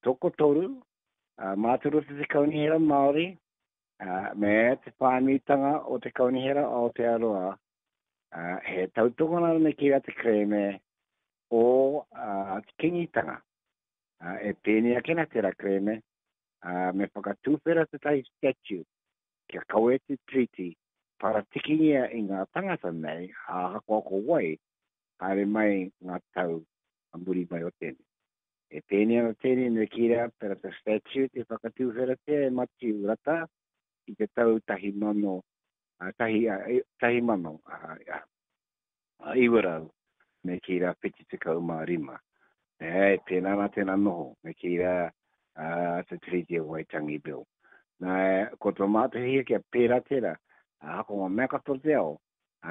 Tokotoru, ā, mātou roto te Kaunihera Māori, ā, me te whānuitanga o te Kaunihera Aotearoa, ā, he tautokona me kī rā te kerēme o ā, te Kīngitanga. Ā, e pēnei ake ana tērā kerēme, ā, me whakatūwhera tētahi statue kia kawe te Treaty paratikingia i ngā tangata nei, ahakoa ko wai, haere mai ngā tau a muri mai o tēnei. E pēnei ana tēnei me kī rā pera te statute i whakatūwheratia e Matiu Rata i te tau 1000, tahi, 1900, me kī rā 75. E, tēnā rā tēnā noho, me kī rā te Tiriti o Waitangi Bill. Nā, ko tō mātou hiahia kia pērā tērā, ahakoa ngā mea katoa o te ao,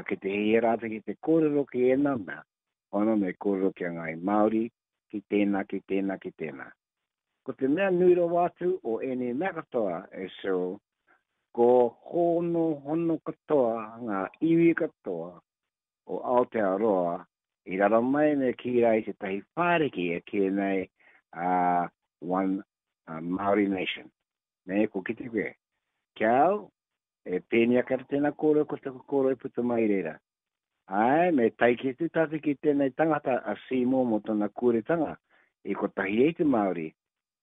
ki te hiahia rātou ki te kōrero ki ēnā mea, Hono me kōrero ki a Ngāi Māori, ki tēnā, ki tēnā, ki tēnā. Ko te mea nui rawa atu o ēnei mea katoa, e Cyril, ko honohono katoa ngā iwi katoa o Aotearoa i raro mai me kī rā i tētahi whāriki e kīia nei a One Māori Nation. Nē, kua kite koe. Ki a au, e pēnei ake ana tēnā kōrero ko taku kōrero e puta mai i reira. Āe, me taiki atu tātou ki tēnei tangata a Seymour mō tana kūretanga i kotahi ai te Māori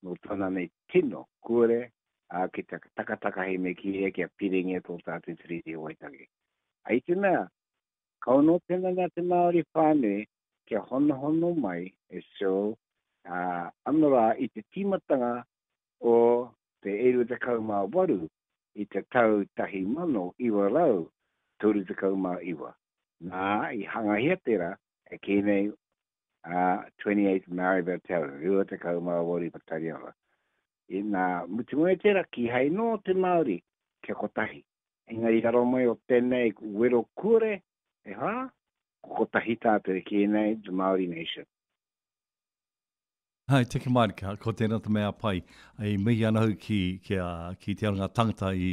nō tana nei tino kūare, ā, ki te takatakahi me kī ia kia piringia tō tātou Tiriti o Waitangi. I te mea, kau nō tēnā nā te Māori whānui kia honohono mai e Cyril, ā, ano rā i te tīmatanga o te 28 i te tau 1939. Nā, i hangahia tērā e kī nei a 28 Maori Battalion, 28 Patariona. I nā, mutu mai tērā, kīhai nō te Māori kia kotahi. Engari raro mai o tēnei wero kure, e hā, ko kotahi tātou e kī nei The Māori Nation. Hai, teke marika, ko tēnā te mea pai. I mihi ana au ki, ki, a, ki te aranga tangata i,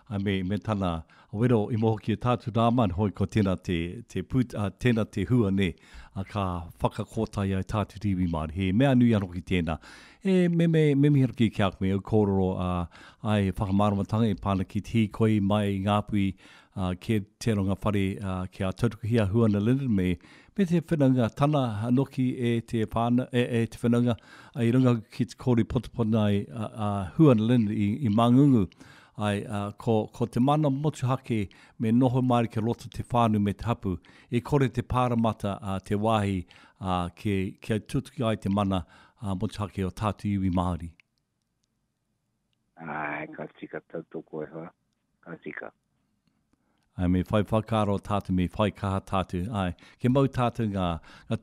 a, me, me tana wero i moho ki a tātou Rāman, hoi ko tēnā te, te pūt, a, tēnā te hua nē, a, ka whakakōtai ai tātou te iwi Māori. He mea nui anō ki tēnā. E, me, me, me mihi hoki ki a koe, au kōrero, a, ai whakamāramatanga e pā ana ki te hīkoi mai i Ngāpuhi, a, ki te aronga whare, a, kia tautokohia Huana Lyndon me, Me te whanaunga tana noki e te whānau, e, e te whanaunga i runga hoki ki te kori potapota ai a, a Huan Lin i, i Mangungu. Ai, a, ko, ko te mana motuhake me noho mairi ki roto te whānau me te hapu. E kore te pāramata a te wāhi a, ki, kia tutuki ai te mana a, motuhake o tātou iwi Māori. Āe, ka tika tautoko e hoa, ka tika. Āe, me whai whakaaro tātou, me whai kaha tātou, āe, kia mau tātou ngā, ngā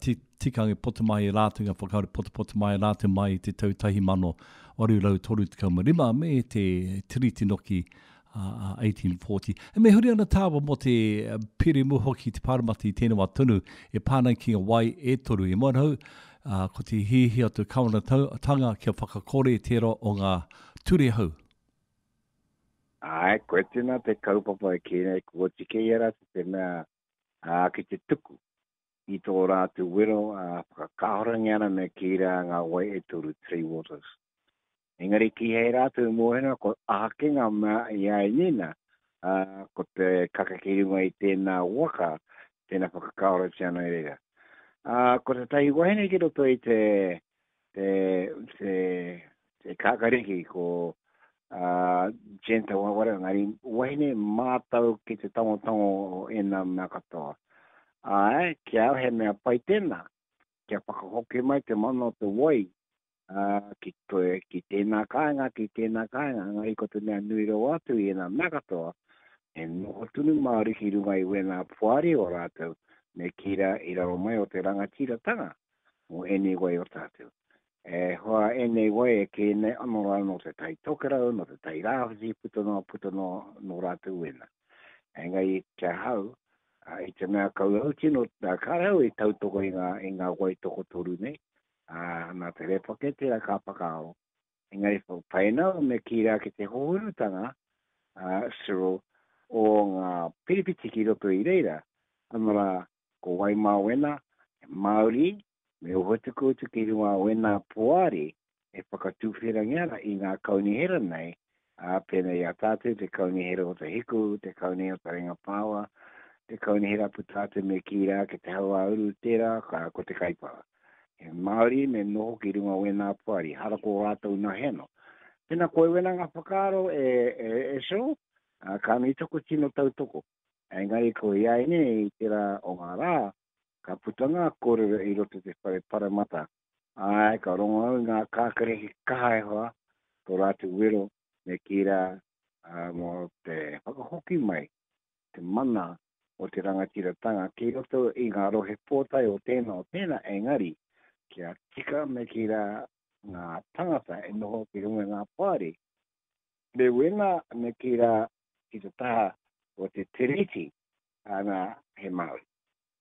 tikanga e poto mai e rātou, ngā whakaaro e potopoto mai e rātou mai i te tau 1835 me te Tiriti noki a 1840. E me huri ana tāua mō te pirimu hoki te pāremata i tēnei wā tonu e pā ana ki ngā wai e toru. I Moenahau, ko te hiahia o te kāwanatanga kia whakakore tērā o ngā ture hou. Āe, koe tēnā te kaupapa e kī nei, kua oti kē i a rātou te mea, ā, ki te tuku i tō rātou wero, ā, whakakāhorangia ana me kī rā ngā wai e toru, three waters. Engari kīhai rātou i mōhio ko aha kē ngā mea i a Nina, ā, ko te kaka ki runga i tēnā waka, tēnā whakakāoretia ana i reira. Ā, ko tētahi wahine ki roto i te, te, te, te kākariki, ko ā, Jenta Wawara, engari wahine mātau ki te tangotango o ēnā mea katoa. Āe, ki a au he mea pai tēnā, kia whakahoki mai te mana o te wai ā, ki te, ki tēnā kāinga, ki tēnā kāinga, engari ko te mea nui rawa atu i ēnā mea katoa, he noho tonu Māori ki runga i wēnā poari o rātou, me kī rā i raro mai o te rangatiratanga mō ēnei wai o tātou. E hoa ēnei wai e kī nei anō rā nō te Tai Tokerau, nō te Tai Rāwhiti, puta noa, puta noa, nō rātou wēnā. Engari ki ahau, i te mea kau au tino, kāre au i tautoko i ngā, i ngā wai tokotoru nei, Ā, nā te repake tērā ka whakaaro. Engari whakapaina au me kī rā ki te hohonutanga, ā, Cyril, o ngā piripiti ki roto i reira, ana rā, ko wai mā wena, he Māori, me oho tuku atu ki runga wena poari. e whakatuwherangia ana i ngā kaunihera nei, ā, pēnei i a tātou, te Kaunihera o Te Hiku, te Kaunihera o Taringa Pāoa, te Kaunihera puta atu me kī rā ki te hauāuru tērā, ka, ko Te Kaipara. He Māori me noho ki runga o ēnā poari, hara ko rātou nahe anō. Pēnā koe wena ngā whakaaro e, e, e Cheryl, ā, ka nui taku tino tautoko. Engari ko iāinei i tērā o ngā rā, ka puta ngā kōrero i roto i te whare paramata, Āe, ka rongo au i ngā kākareke kaha e hoa, tō rātou wero me kī rā mō te whakahoki mai te mana o te rangatiratanga ki roto i ngā rohe pōtae o tēnā o tēnā, engari kia tika me kī rā ngā tangata e noho ki runga i ngā poari, me wena me kī rā ki te taha o te Tiriti, ana he Māori.